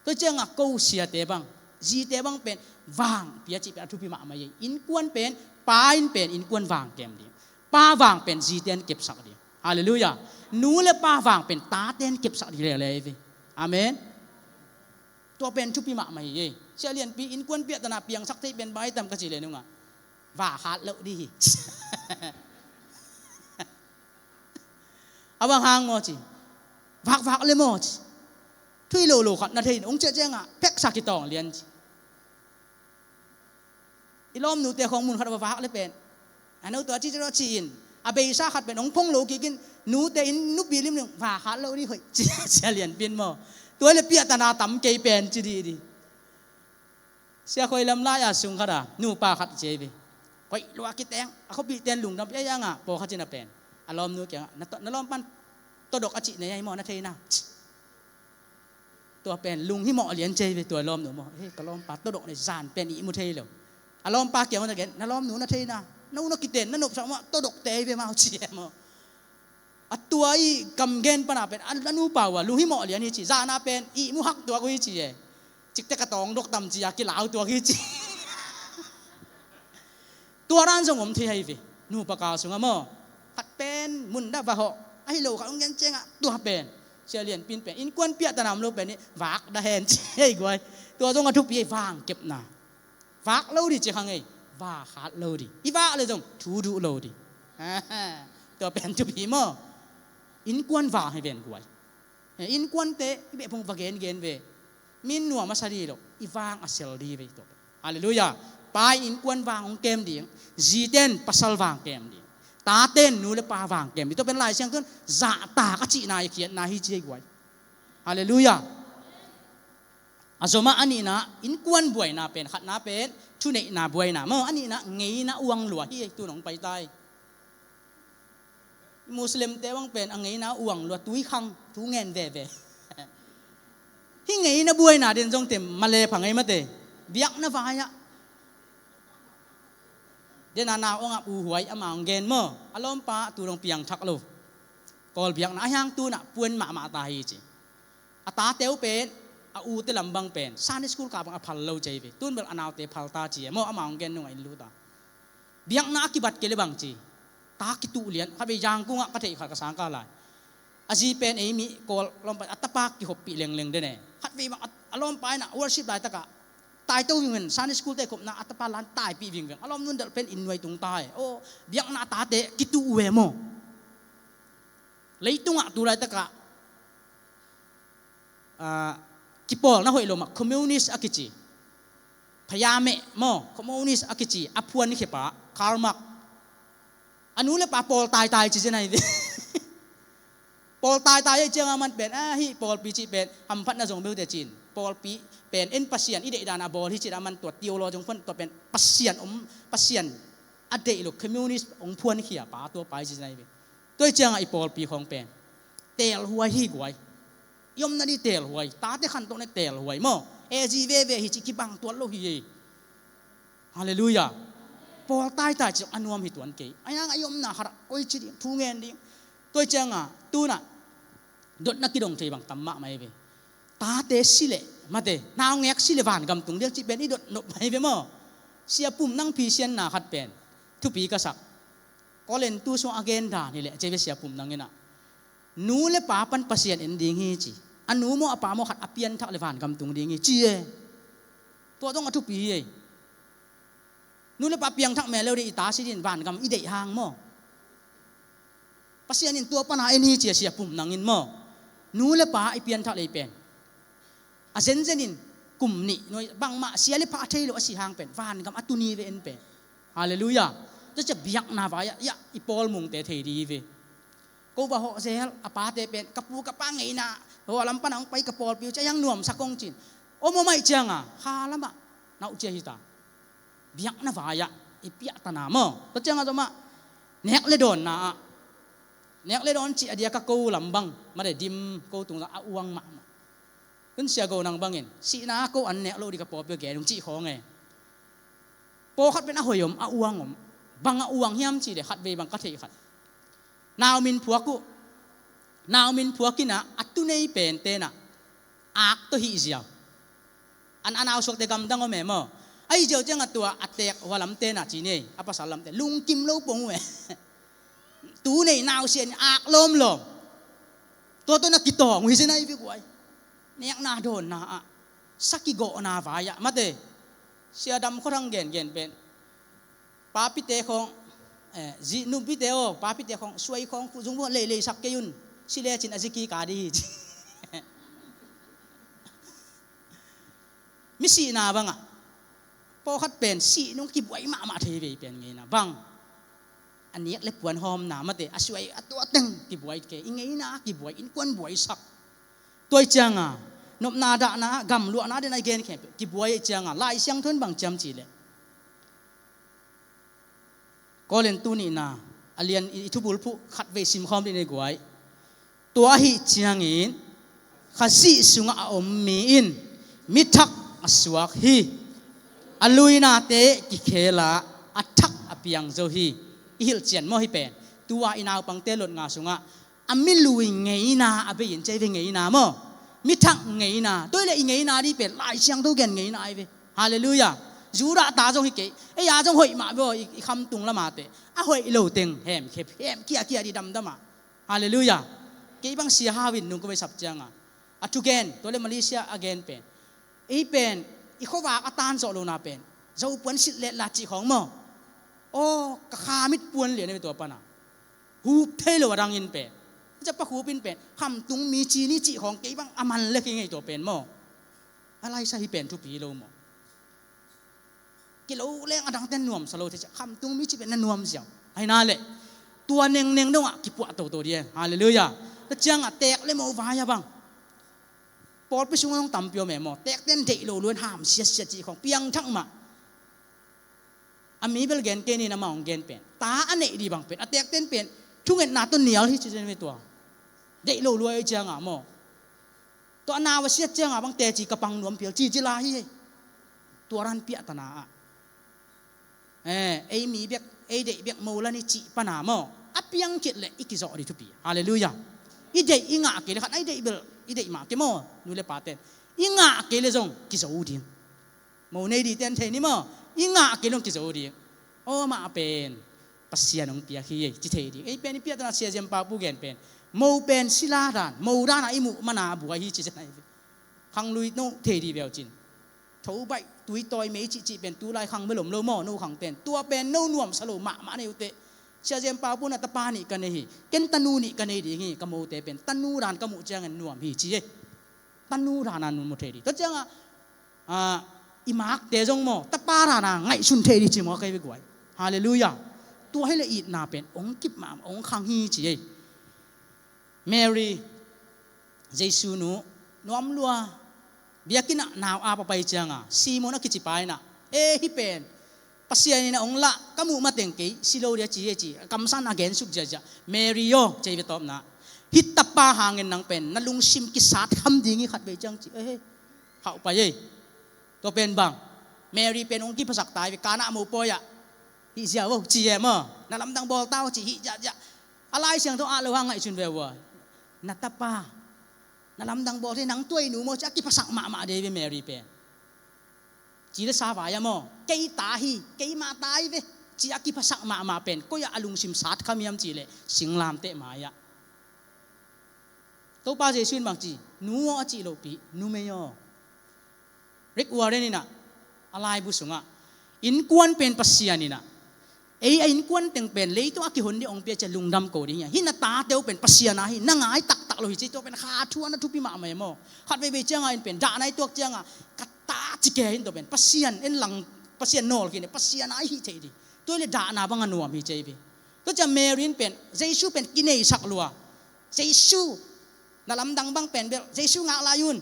Tua hi cianga ko siate bang, zite bang pen vang pia cih pen a thupi mahmah hi. Innkuan pen, pa in pen innkuan vang kem ding. Pa vang pen zite in kepsak ding. Halleluiah. Nu le pa vang pen tate in kepsak ding lele ahi ve. Amen. Tua pen thupi mahmah hi ei. Sia Lianpi, innkuan piahtana piangsak thei pen bang ai tam ka cih le nungah, "Vak hat loh dih hi." "A bang hang maw?" ci. "Vakvak le maw?" ci. "Thui lolo khat na thei in, hong ciah ciangah pheksa kitawng lian," ci. I lawmnute khong mun khat a va vak le pen, a no tua ci ci lo ci-in, a beisa khat pen hong phong lo kikin, nute in nupi limlim, "Vak hat loh dih hoih," ci, Sia Lianpi in maw. Tua le piahtana tam kei pen ci dih dih. Sia Khoi Lam lai-a sung khat a nupa khat ci ei ve. Koih lua kiteng, a khuapihte in lungdam pia hiangah pawlkhat cina pen, a lawmnu kiangah, "Na to-, na lawmpan todok a cih nei ahi maw, na theina?" Tua pen lunghimawh lian ci ei ve, tua lawmnu maw. "Hei, ka lawmpa todok nei, zan pen ihmu thei lo." A lawmpa kiang hong gen, "Na lawmnu na theina, no na kiten na nopsak maw, todokte ei ve amau," ci ei maw. A tua i kamgen pana pen a nupa uh a lunghimawh lian hi ci, zana pen ihmu hak tuak uh hi ci ei. "Cikte ka tawng dok tam," ci a kilau tuak hi ci. Tua dan zong om thei ahi ve. Nupa kal sungah maw, khat pen mun dah va hawh, ahi lo khat hong gen ciangah tua pen, Sia Lianpi in pen, "Innkuan piahtana om lo pen ih vak dah hen," ci ei guai. Tua zong a thupi ei, vang kepna. Vak lo dih ci kha ngei, vak hat lo dih. I vak le zong thu duh lo dih. Tua pen thupi maw. Innkuan vang hi ven guai. Innkuante i beh phung va gengen ve. Min nuam a sa dih lo, i vang a sel dih ve tua. Halleluiah. Pa in innkuan vang hong kem ding, zite in pasal vang kem ding, tate in nu le pa vang kem ding. Tua pen Lai Siangtho in zahtak a cihna i khiatna hi ci ei guai. Halleluiah. A zomah a nihna, innkuan buaina pen, khatna pen thuneihna buaina maw, a nihna ngeina uang lua hi ei, tu nong pai ta ei. Muslimte bang pen a ngeina uang lua, tui khang, thu ngen veve. Hih ngeina buaina den zong te male pha ngei mate. Biakna vai-ah dena nau ong ap uh huai, amah ong gen maw. A lawmpa tu dong piangthak lo. Kawl biakna a hiang tunah puan mahmah ta hi ci. A tate uh pen, a ute lam bang pen Sunday school kah bang a phal lo ci ei ve. Tun bel a naute phal ta ci ei maw, amah ong gen nungah inn lut a. Biakna a kibat kei le bang ci, ta kituh lian. Khatvei Yangon ah ka theih khat ka sang kah lai. A zi pen ei mi Kawl lawmpa, a tapa kihoppih lengleng den e. Khatvei bang a, a lawmpa in ah worship laitakah taito vingveng, Sunday school te khopna a tapa lan taipih vingveng. A lawmnu in delh pen inn nuai tung ta e. Aw, biakna a tate kituh uh e maw. Leitungah tu laitakah, ah, kipawlna hoih lo mah, communist a kici, phayameh maw, communist a kici a phuan khia pa, Karl Marx, a nu le pa pawl taitai ci zen ahi ve. Pawl taitai ei cianga man pen, a, hih pawlpi cih pen hamphatna zong beuh teh cin, pawlpi pen en Pasian i deihdan a bawl hi cin a man tua theology zong phuan, tua pen Pasian om, Pasian a deih lo communist hong phuankhia pa tua pai ci nai ve. Tua ei cianga i pawlpi khawng pen teelhuai hi guai. I omna ding teelhuai, tate khantohna teelhuai maw? A zi veve hi ci kibang tuan lo hi ei. Halleluiah. Pawl taitai ci a nuam hi tuan kei. A iang a i omna khatah koi ci ding, thu ngen ding. Tua ei cianga tunah dotna kidong thei bang tam mahmah ei ve. Tate si leh mate, naungek si leh vangam tung ding cih pen i dot nop mai ve maw? Sia Pum Nang Pasian na khat pen thupi ka sak. Korintu sung a gen dan hi leh ci ei ve Sia Pum Nang inah, nu le pa pan Pasian en ding hi ci. A nu maw a pa maw khat a pianthak leh vangam tung ding hi ci e. Tua dong a thupi hi ei. Nu le pa piangthak mel lo ding i ta si ding vangam i deih hang maw? Pasian in tua pana en hi cia Sia Pum Nang in maw? Nu le pa i pianthak lei pen a zenzen in kum nih nuai bangmah sia le pha thei lo a si hang pen vangam a tuni ve en pen. Halleluiah. Tua cia biakna vai ah, iah, i pawl mungte thei ding hi ve. Ko va hawh zel a pate pen ka pu ka pa ngeina hua lam pana hong pai ka pawlpi uh cia hiang nuamsak hong cin. Om om aih cianga kha lamah na uh cia hi ta. Biakna vai-ah i piahtana maw? Tua ciangah zomah nek le dawnna ah, nek le dawn cih a dia ka ko lam bang made dim ko tungah a uang mahmah. Tun sia go nang bangin sihna ko an nek lo dih ka pawlpi gen ung cih khawng e. Pawlkhat pen a hoih om, a uang om. Bang a uang hiam cih le khatvei bang ka theih khat, nau min phuak uh. Nau min phuak inah a tunei pen tenah ak tawh hih ziau. An a nau suakte gamdang om e maw? Ahi ziau ciangah tua a teek hua lam tenah ci nei, a pasal lamte lungkim lo pong uh e. Tu nei nau sian ak lawmlawm. Tua tawh na kitawng uh hi zen ahi vikuai. Nekna dawnna ah, sa kigawhna vai-ah mate. Sia Dam Khua Thang gengen pen papite khawng, eh, zi nupite aw, papite khawng suai khawng zung buah leilei sak kei un. Si lecin a zi kik a dih hi ci. Mi sihna bangah pawlkhat pen sih nung kibuai mahmah thei vei pen ngeina bang. A nek le puan hawmna mate, a suai a tua teng kibuai kei, i ngeina kibuai, innkuan buaisak. Tua ih cianga nopna dahna, gamluahna dena i gen khempeuh kibuai ih cianga Lai Siangtho in bang ciam cih leh, Korintu nihna a lian i thubulphuh khatvei simkhawm dih ni guai. Tua ahi ciangin Khazih sungah a om mi in mi thak a suak hi. A luinate kikhela a thak a piang zo hi. I hilhcian maw hi pen? Tua i naupangte lotnga sungah a milui ngeina a bei in, cei ve ngeina maw? Mi thak ngeina. Tua i le i ngeina dih pen Lai Siangtho gen ngeina ahi ve. Halleluiah. Judah ta zong hi kei, ei a zong hoih mah beh aw, i, i khamtung lamate a hoih lo teng hemkhia, hemkhia khia dih damdam ah. Halleluiah. Kei bang sia hau in nung ka veisap cianga a thugen, tua le Malaysia a gen pen, ei pen i khuavak a tan zawh lona pen zo puan silh letla cih khawng maw? Aw, ka kha mit puan lian a ve tua pana. Hup thei lo a dangin pen, cia pa hup in pen khamtung mi ci ni cih khawng kei bang a man le kei ngei tua pen maw? A laisa hi pen thupi lo maw? Kilo leng a dangten nuamsa lo thei cia khamtung mi cih pen na nuam ziau. Ahi na leh tua nengneng dongah kipuah toto dih e. Halleluiah. Tua ciangah teek le mo vai a bang pawlpi sungah hong tampi om e maw? Teekten deih lo luan ham siasia cih khawng piangthak mah. A mi bel gen kei ni, na ma hong gen pen ta a neih dih bang pen a teekten pen thungetna tawh nial hi ci zen ve tua. Deih lo luai ciangah maw? Tua a nau a siat ciangah bang teci ka pang nuam pial cici la hi. Tua ran piahtana ah, eh, ei mi bek, ei deih bek mo la ni cih pana maw? A piang khit leh i kizawh dih thupi. Halleluiah. I deih i ngah kei le khat a i deih bel i deih mah kei maw? Nu le paten i ngah kei le zong kizo ding. Mo nei dih ten thei ni maw? I ngah kei le zong kizo ding. Aw, mah pen Pasian hong piak hi ei ci thei ding. Ei pen i piahtana Sia Ziam Pau Pu gen pen, mo pen sila dan, mo dan a i muh mana a buai hi ci zen ahi ve. Khanglui no thei dih veu cin. Tho baih, tui tawi mei cihcih pen tulai khang bel om lo maw, no khangten? Tua pen no nuamsa lo mahmah nei uh teh. Sia Ziam Pau Pu na tapa nih ka nei hi. Ken tanu nih ka nei ding hi. Ka mote pen tanu dan ka muh ciangin nuam hi ci ei. Tanu dan a nuam thei dih. Tua ciangah, ah, i makte zong maw, tapa dan a ngaihsun thei dih ci maw kei ve guai. Halleluiah. Tua hi le itna pen hong kip mahmah, hong khang hi ci ei. Mary, Jesu nu, nuam lua, biakinn ah nau ap a pai cianga Simon a kici pa in ah, e, hih pen Pasian in ah hong lah, ka muh mateng kei si lo dia ci hi, ci a kamsang a gensuk ziahziah. Mary aw, ci hi ve tawpna, hih tapa hangin nang pen na lungsim kisat kham ding hi khatvei ciang, ci. E, hauh pai ei. Tua pen bang, Mary pen hong kiphasak ta hi ve, Kana mopawi ah. Hih ziau aw, ci hi maw, na lamdang bawl ta aw, ci hi ziahziah. A Lai Siangtho ah lo hang ngaihsun ve ua, na tapa, na lamdang bawl thei, nang tua i nu maw, ci a kiphasak mahmah dei ve Mary pen. Ci le sa vai a maw, kei ta hi, keima ta hi ve, ci a kiphasak mahmah pen koi ah a lungsim sat kham hiam cih leh singlamteh mai ah. Topa Jesu in bang ci, nu aw a cih lohpi, numei aw. Rick Warren in ah a laibu sungah, innkuan pen Pasian in ah, ei a innkuan teng pen leitung a kihon ding hong pia, ci a lungdam ko ding hi. Hih na tate uh pen Pasian a hi, na ngai taktak lo hi, ci. Tua pen kha thu a na thupi mahmah hi maw. Khat veivei cianga in pen dahna i tuak cianga, ka ta ci kei hi, tua pen Pasian en lang, Pasian nawl khin, Pasian a i hih theih ding. Tua hi leh dahna bang a nuam hi, ci hi ve. Tua ciang Mary in pen Jesu pen kineisak lua. Jesu, na lamdang bang pen bel Jesu ngak lai un.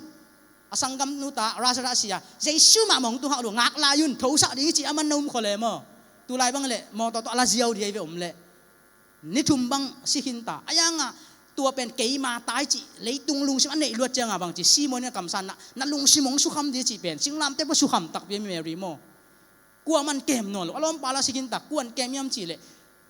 A sanggamnu ta Lazarus sia, Jesu mah mong tung hak lua, ngak lai un, thosak ding hi, ci a man na um khol e maw. Tulai bang leh mawtaw tawh a la ziau ding hi ve om leh. Ni thum bang si khin ta. A yanga tua pen keima ta hi, ci leitung lungsim a neih luat cianga bang ci, Simon in a kamsang na, na lungsim hong sukham ding hi, ci pen singlamteh pua sukham takpi hi Mary maw. Kuaman kem nawn lo, a lawmpa la si khin ta, kuan kem hiam cih leh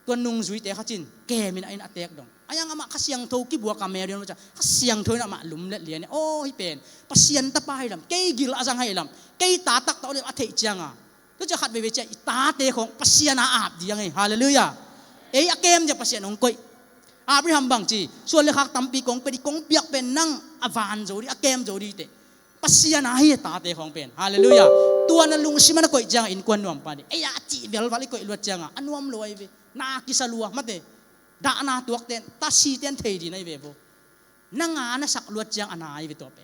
tua nungzuite khat in kem in a, in a tek dong. A yanga amah Kha Siangtho kibuak a Mary in, Kha Siangtho in amah lumlet lian hi. Aw, hih pen Pasian tapa hi lam, kei gil a zang hi lam, kei ta taktak hi lam a theih cianga, tua ciang khat veivei ciang i tate khawng Pasian a ap ding hi. Halleluiah. Ei a kem ciang Pasian hong koih. Abraham bang ci, suan le khak tampi kong pia ding, kong piak pen nang a van zo ding, a kem zo ding hi teh. Pasian a hi a tate khawng pen. Halleluiah. Tua na lungsim a na koih cianga innkuan nuam pan ding. Ei a cih velval i koih luat cianga a nuam lo ahi ve. Na kisa lua mate. Dahna tuakten, tasiten thei ding ahi ve vo. Na nga na sak luat ciang a na ahi ve tua pen.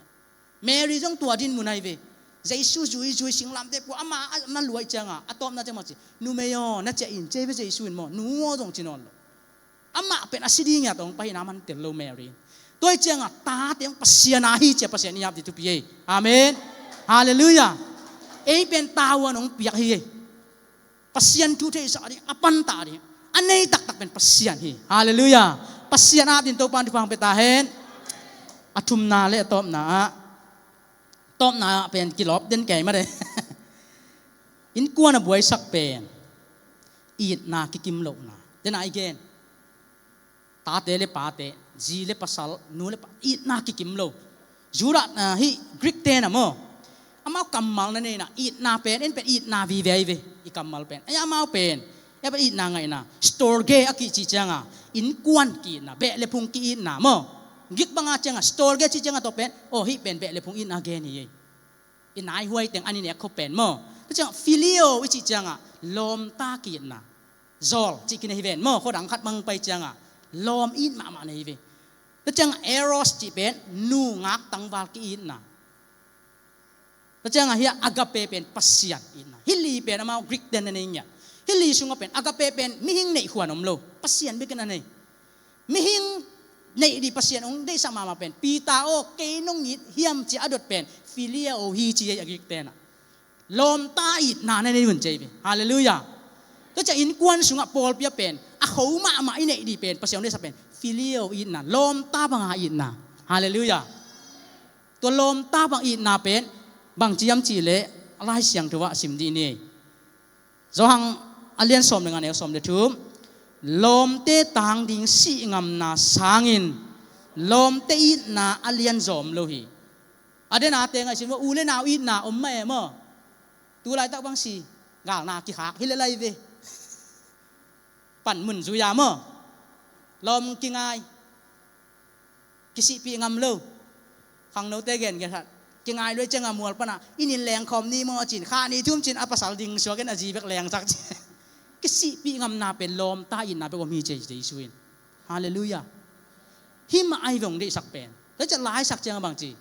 Mary zong tua dinmun ahi ve. Jesu zuizui singlamteh pua, ama a na luai cianga a tawpna ciang mah ci, numei aw, na ciah in, ci hi ve Jesu in maw. Nu aw zong ci nawn lo. Amah pen a si ding hi a tawh hong pai hi na, man tel lo Mary. Tua hi cianga tate hong Pasian a hi, ci a Pasian i ap ding thupi hi. Amen. Halleluiah. Ei pen tavuan hong piak hi. Pasian thu theihsak ding, a pantah ding, a nei taktak pen Pasian hi. Halleluiah. Pasian a ap ding Topa'n thupha hong pia ta hen. A thumna le a tawpna ah, tawpna ah pen kilawp den kei mah de. Innkuan a buaisak pen itna kikim lohna. Dena i gen, tate le pate, zi le pasal, nu le pa, itna kikim lo. Judah, ah, hih Greek te na maw, amau kammal na nei na, itna pen, en pen itna vive ahi ve, i kammal pen. Ei amau pen, ei pen itna ngaihna, storge a kicih cianga, innkuan ki-itna, beh le phung ki-itna maw. Greek banga cianga storge cih cianga tua pen, aw, hih pen beh le phung itna gen hi ei. I naihuai teng an i nek khop pen maw. Tua ciangah phileo i cih ciangah lawmta ki-itna. Zawl cih kinei hi ven maw, khuadang khat bang pai ciangah lawm it mahmah nei hi ve. Tua ciangah eros cih pen nu ngak tangval ki-itna. Tua ciangah hiah agape pen Pasian itna. Hih li pen amau Greek ten na nei ngiat. Hih li sungah pen agape pen mihing neih khuan om lo, Pasian bekin a nei. Mihing neih dih Pasian hong deihsak mahmah pen, Peter aw, kei nong it hiam, ci a dot pen phileo hi ci hi a Greek tenah. Lawmta itna na nei un ci hi ve. Halleluiah. Tua ciah innkuan sungah pawlpi ah pen a kho mahmah i neih dih pen Pasian hong deihsak pen phileo itna, lawmta banga itna. Halleluiah. Tua lawmta bang itna pen bangci hiam cihleh a Lai Siangtho ah sim dih ni. Johan a lian sawm le nga, neu sawm le thum. Lawmte tang ding sih ngamna sangin lawmte itna a lian zawm lo hi. A dena te ngaihsun maw, u le nau itna om mah e maw. Tu laitak bang si, galna kikhak hi le lai ve. Panmun zui a maw. Lawm kingai. Kisihpih ngam lo. Khangnote gen gen khat, kingai luai ciangah mual panah inn in lengkhawm ni maw cin, kha ni thum cin a pasal ding suakin a zi bek lengsak cin. Kisihpih ngamna pen lawmta itna bek om hi ci Jesu in. Halleluiah. Himah ahi ve hong deihsak pen. Tua ciah laisak ciangah bangci,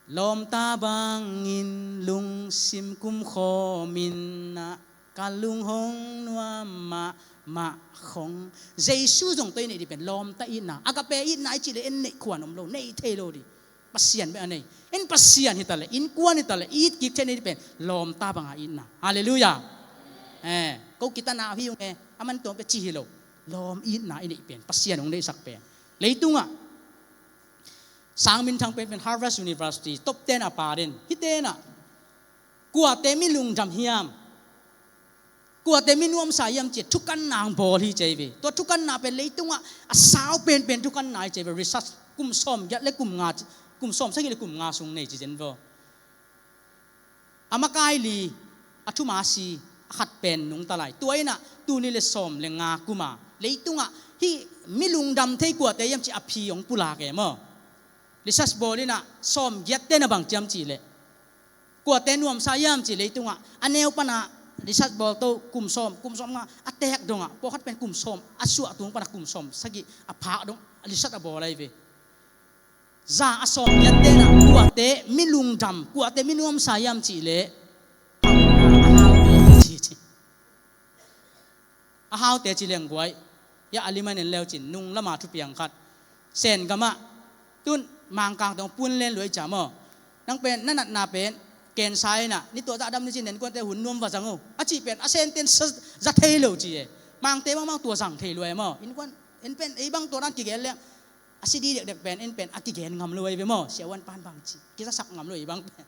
lawmta bangin lungsim kumkhawm in ah, ka lung hong nuam mah, Mah khong. Jesu zong tawh i neih ding pen lawmta itna. Agape itna i cih leh en neih khuan om lo, nei thei lo ding. Pasian bek a nei. En Pasian hi ta leh, innkuan hi ta leh, it kik thei nei ding pen lawmta banga itna. Halleluiah. Eh, ko kita na hi ung e, a man tuang pen ci hi lo. Lawm itna i neih pen Pasian hong neihsak pen. Leitungah sang minthang penpen Harvard University top ten a pa den. Hih tenah kuate mi lungdam hiam, kuate mi nuamsa hiam ci-a thukanna hong bawl hi ci hi ve. Tua thukanna pen leitungah a sau penpen thukanna hi ci hi ve. Research kum sawm giat le kum nga, kum sawm sagih le kum nga sung nei ci zen vo. A makai li, a thuma si, a khat pen nungta lai. Tua innah tul nih le sawm le nga kuma leitungah hih mi lungdam thei kuate hiam ci a phi hong pulak e maw. Research bawl innah sawm giat ten a bang ciam cih leh kuate nuamsa hiam ci leitungah a neu pana research bawl to kum sawm, kum sawm nga a teek dongah pawlkhat pen kum sawm a suah tung pana kum sawm sagih a phak dong research a bawl ahi ve. Za a sawm giat tenah kuate mi lungdam, kuate mi nuamsa hiam cih leh a haute ci ci. A haute ci leng guai. Ya a liman en leu cin nung lama thupiang khat. Sen gamah tun Mangkang tong pun len luai ca maw. Nang pen na natna pen kensa inah ni tua zah dam ni cin nen kuante hun nuam va zang o a cih pen a Senten za thei lo ci e. Mangte bangmang tua zang thei luai maw. Innkuan en pen ei bang tua dan kigen leng a sidi dekdek pen en pen a kigen ngam lo ei ve maw. Siavuan pan bang ci kizasak ngam lo ei bang pen.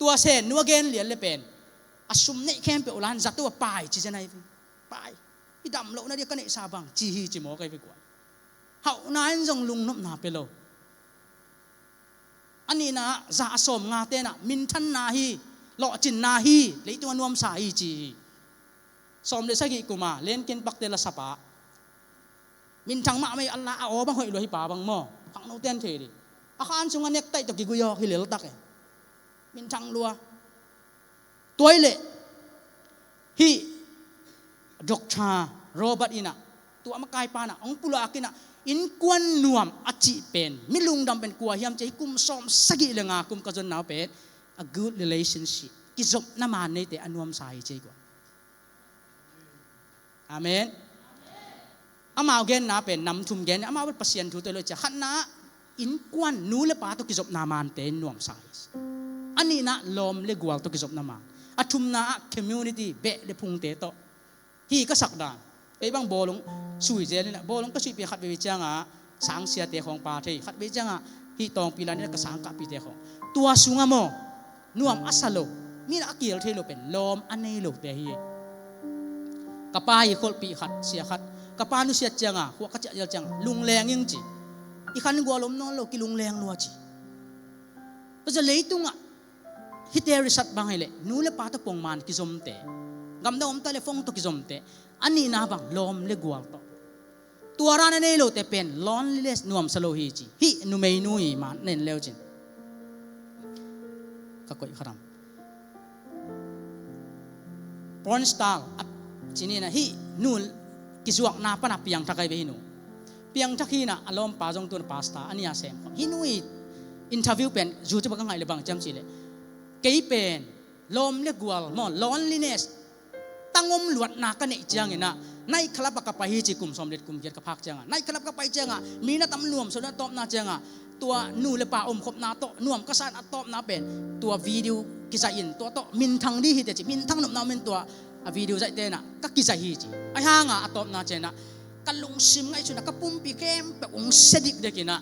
Tua Sen nu a gen lian le pen a sum neih khempeuh lan zato a pai ci zen ahi ve. Pai. I dam lohna dia ka neihsa bang ci hi ci mawk ahi ve kuan. Hauhna in zong lungnopna pe lo. A nihna ah za a sawm nga tenah minthanna hi, lawhcinna hi, leitung a nuamsa hi ci hi. Sawm le sagih kuma lenkin pakte la sapa. Minthang mahmah hi a la a aw bang hoih lua hi pa bang maw. Khangno ten thei dih. A khan sungah nektaih tawh kigui awk hi leltak e. Minthang lua. Tua hi leh hih Doctor Robert inah tua makai panah hong pulak inah innkuan nuam a cih pen mi lungdam pen kua hiam ci hih kum sawm sagih le nga kum ka zonna uh pen a good relationship, kizopna maan neite a nuamsa hi ci hi kua. Amen. Amau genna pen nam thum gen, amau pen Pasian thu tawh lo cia. Khatna ah innkuan nu le pa tawh kizopna maante in nuamsa hi. A nihna ah lawm le gual tawh kizopna maan. A thumna ah community, beh le phungte tawh. Hi ka sak dan. Kei bang bawlung sui zel inah bawlung ka suihpih khat veve ciangah sangsiate khawng pa thei. Khat veve ciangah hih tawngpi lan inah ka sangkahpihte khawng. Tua sungah maw nuam a sa lo, mi inah a kiel thei lo pen lawm a nei lote hi. Ka pa hi kholhpih khat, sia khat, ka pa nusiat cianga khuak ka ciahcial cianga lungleng ing ci. I khan gual om nawn lo, kilungleng lua ci. Tua cia leitungah hihte risat bang hileh nu le pa tawh pongman kizomte, gamdang omta le fong tawh kizomte, a nihna bang lawm le gual tawh. Tua ran a nei lote pen loneliness, nuamsa lo hi ci. Hih numeinu hi man nen leu cin. Ka koih kharam. Porn star a cin inah hih nu kizuakna pana piangthak ahi ve hih nu. Piangthak hi inah a lawmpa zong tun pastor a nia sem. Hih nu hi interview pen YouTube ah ka ngaih le bang ciam cih leh kei pen lawm le gual maw, loneliness, tangom luatna ka neih cianginah night club ah ka pai hi ci. Kum sawm let kum giat ka phak ciangah night club ka pai ciangah mi na tam nuamsa na tawpna ciangah tua nu le pa omkhopna tawh nuam ka sa in a tawpna pen tua video kizaih in tua tawh minthang dih hi teh ci. Minthang nopna om in tua a video zaihte inah ka kizaih hi ci. Ahi hangah a tawpna cianginah ka lungsim ngaihsutna ka pumpi khempeuh hong sia dikdek inah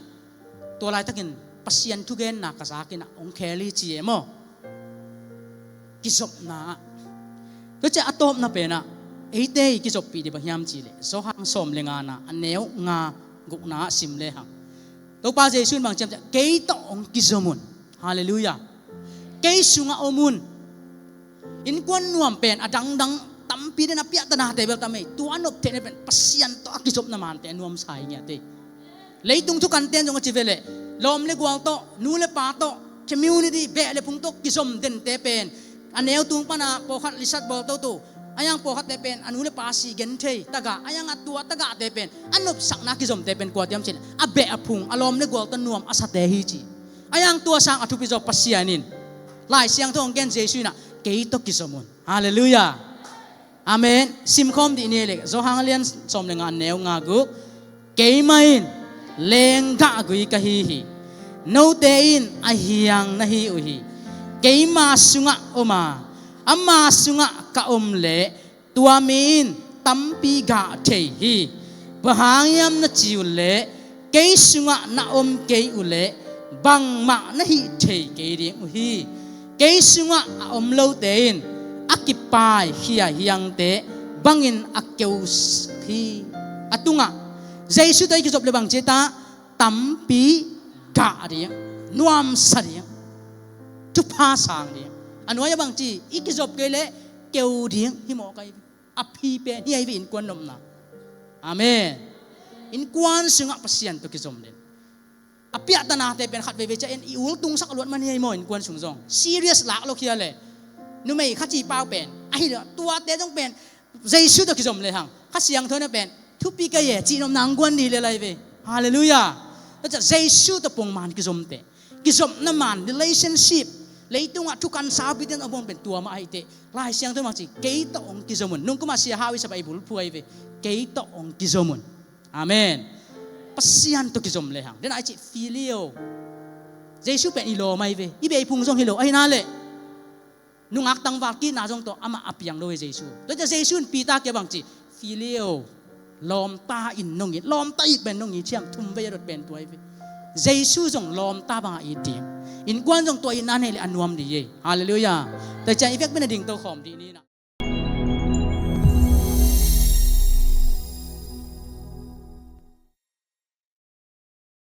tua laitakin Pasian thugenna ka zak inah hong khel hi ci e maw. Kizopna ah. Tua ciah a tawpna penah eite i kizoppih dih bang hiam cih leh Johan sawm le ngana a neu nga gukna ah sim lehang Topa Jesu in bang ciam ciah kei tawh hong kizom un. Halleluiah. Kei sungah om un. Innkuan nuam pen a dangdang tampi den a piahtanate bel tam ei. Tua a nop theihna pen Pasian tawh a kizopna maante a nuamsa hi ngiat ei. Leitung thukanten zong a ci veleh lawm le gual tawh, nu le pa tawh, community, beh le phung tawh kizom dente pen a neu tung pana pawlkhat lisat bawl toto. A yang pawlkhatte pen a nu le pa si gen thei tagah, a yang a tua tagahte pen a nopsakna kizomte pen kuatiam cin a beh a phung a lawm le gual tawh nuam a sate hi ci. A yang tua sang a thupi zaw Pasian in Lai Siangtho hong gen Jesu inah kei tawh kizom un. Halleluiah. Amen. Simkhawm dih ni le, Johan a lian sawm le nga, neu nga guk. Keimah in lenggah gui ka hi hi. Note in a hiang na hi uh hi. Keima sungah om a, ama sungah ka om leh tua mi in tampi gah thei hi. Bang hang hiam na ci uh leh, kei sungah na om kei uh leh bangmah na hih thei kei ding uh hi. Kei sungah a om lote in a kipai khia hiangte bangin a keu hi. A tungah Jesu tawh i kizop le bang ci ta? Tampi gah ding, nuamsa ding, thupha sang ding. A nuai-ah bang ci? I kizop kei leh keu ding hi mawk ahi ve. A phi pen hi ahi ve innkuan nopna. Amen. Innkuan sungah Pasian tawh kizom den. A piahtanate pen khat veivei ciah in i ul tungsak a luat man hi ahi maw, innkuan sung zong. Serious lak lo khia le. Numei khaci pau pen ahi lo, tuate zong pen Jesu tawh kizom le hang, Kha Siangtho na pen thupi ka ye cih nopna hong guan ni le lai ve. Halleluiah. Tua ciah Jesu tawh pongman kizomte, kizopna man, relationship, leitungah thukan saupite a bawm pen tua mah ahih teh, Lai Siangtho mah ci, kei tawh hong kizom un. Nung kumah sia hau i sap a i bulphuh ahi ve. Kei tawh hong kizom un. Amen. Pasian tawh kizom le hang, den a i cih filio. Jesu pen i lawm ahi ve. I beiphung zong hi lo ahi na le, nungak tangval kitna zong tawh amah a piang lo hi Jesu. Tua ciah Jesu in Peter kiang bang ci? Filio, lawmta in nong it. Lawmta it pen nong it thiam, thum vei a dot pen tua hi ve. Jesu zong lawmta bangah it ding. Innkuan zong tua itna nei le a nuam ding hi. Halleluiah. Tua ciang i vek pen a dingto khawm dih ni na.